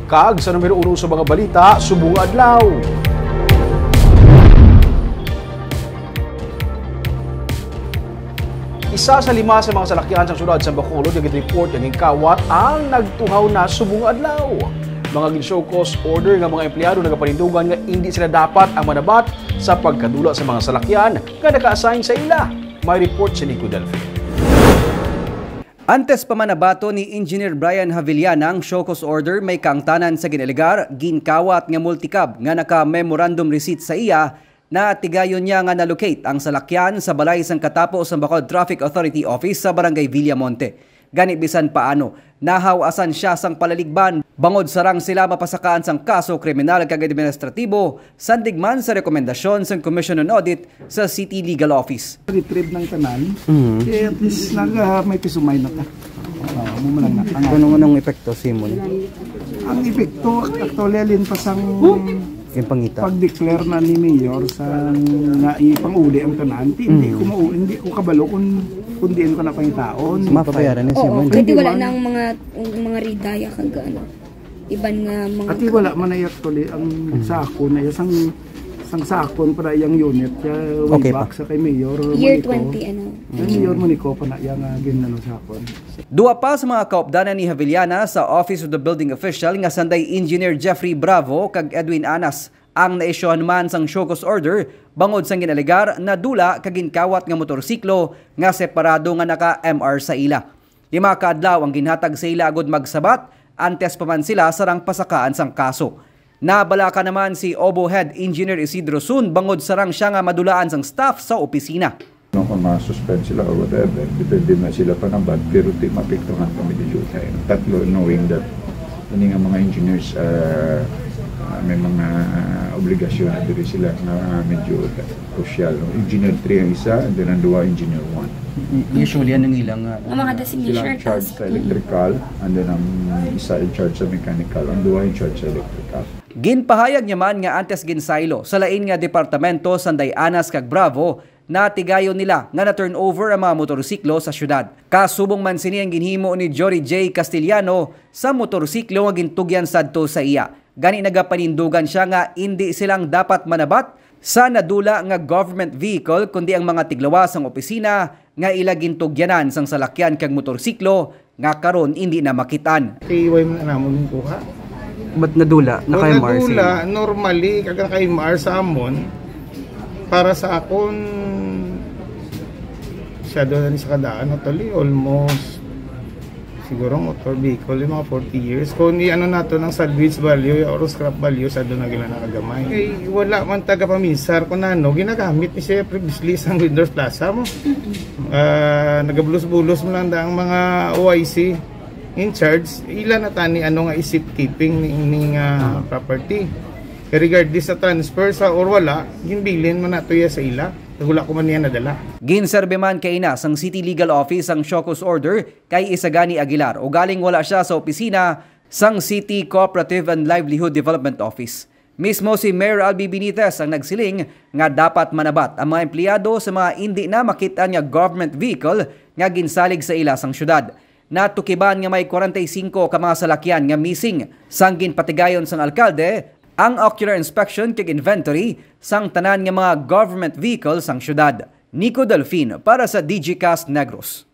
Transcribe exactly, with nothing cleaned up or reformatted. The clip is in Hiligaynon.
Kag sa numero uno sa mga balita subong nga adlaw. Isa sa lima sa mga salakyan sa siyudad sa Bacolod nga gin-report nga ginkawat ang nagtuhaw na subong nga adlaw. Mga gin-show cause order nga mga empleyado nagapanindugan nga indi sila dapat ang manabat sa pagkadula sa mga salakyan nga naka-assign sa ila. May report si Nico Delfin. Antes pa man nabaton ni Engineer Brian Havillana ang show cause order, may kaangtanan sa ginalegar ginkawat nga multicab nga naka-memorandum receipt sa iya. Natigayon niya nga na-locate ang salakyan sa balay sang katapo sang Bacolod Traffic Authority Office sa Barangay Villamonte. Gani, bisan paano, nahaw-asan siya sang palaligban bangod sarang sila mapasakaan sang kaso kriminal kag administratibo, sandig man sa rekomendasyon sang Commission on Audit sa City Legal Office. Retrieve ng tanan, Mhm. kaya at least nag, ah, may peace of mind na ta. Ah, mo man lang na. Ang Anong, anong epekto sa imo ni? Ang epekto, actually, alin pa sang Yung pangita. Pag-declare na ni Mayor sa nga ipanguli ang tanan, ti-, hindi Mm. ko mau-, hindi ko kabalo kung, kung diin ko na pangitaon. Mapabayaran na siya Oo, man. Kasi Hindi wala man. nang mga, mga ridaya kag ano, iban nga mga Ati wala man na actually ang Mm. sakon na sang, sang sakon para iyang unit, kaya way Okay pa. back sa kay Mayor Year Monico. twenty, ano. Kay Mayor Monico pa na iyang, ah, ginano sakon. Duha pa sa mga kaupdanan ni Havillana sa Office of the Building Official nga sanday Engineer Jeffrey Bravo kag Edwin Anas ang naisyuhan man sang show cause order bangod sang ginalegar na dula kag ginkawat nga motorsiklo nga separado nga naka-M R sa ila. Lima ka adlaw ang ginhatag sa ila agud magsabat antes pa man sila sarang pasakaan sang kaso. Nabalaka naman si Obo Head Engineer Isidro Sun bangod sarang siya nga madulaan sang staff sa opisina. No, kung ma-suspend sila or whatever, depende na sila pa ng ban, pero di maapektuhan kami di dyan. Tatlo, knowing that ini nga mga engineers, ah, ah, may mga, ah, obligasyon na diri sila nga, ah, medyo krusyal, no? Engineer three ang isa, and then ang duha, engineer one. Usually, anong ilang, ah, Ang mga Sila designation in charge task. sa electrical, and then ang isa in charge sa mechanical, ang duha in charge sa electrical. Ginpahayag niya man nga antes ginsaylo sa lain nga departamento sanday Anas kag Bravo, natigayon nila nga na-turnover ang mga motorsiklo sa syudad. Kasubong man sini ang ginhimo ni Jory J Castellano sa motorsiklo nga gintugyan sadto sa iya. Gani, nagapanindugan siya nga indi silang dapat manabat sa nadula nga government vehicle, kundi ang mga tiglawas sang opisina nga ila gintugyanan sang salakyan kag motorsiklo nga karon indi na makit-an. Kay way man namon kuha. Ba't nadula? Kung Naka-M R sa nadula, inyo? Normally, kag naka-M R sa amon, para sa akon, masyado na ni sa kadaan, actually, almost, siguro, motor vehicle, yung mga forty years. Kung i-ano nato ng salvage value or scrap value, masyado na gila nakagamay. Kay wala man taga paminsar kung ano, ginagamit ni siya previously sa Windows Plaza mo. Ah, nagabulos-bulos mo lang ang mga O I C in charge, ila na tani ano nga i-safekeeping ni, ni nga Ah. property. Regardless sa transfer sa or wala, ginbilin man nato ya sa ila. Wala ko man niya nadala. Ginserbe man kay ina sang City Legal Office ang show cause order kay Isagani Aguilar, ugaling wala siya sa opisina sang City Cooperative and Livelihood Development Office. Mismo si Mayor Albi Benitez ang nagsiling nga dapat manabat ang mga empleyado sa mga indi na makit-an nga government vehicle nga ginsalig sa ila sang syudad. Natukiban nga may kwarenta y singko ka mga salakyan nga missing. Sang ginpatigayon sang alkalde ang ocular inspection kag inventory sang tanan nga mga government vehicle sang syudad. Nico Delfin para sa Digicast Negros.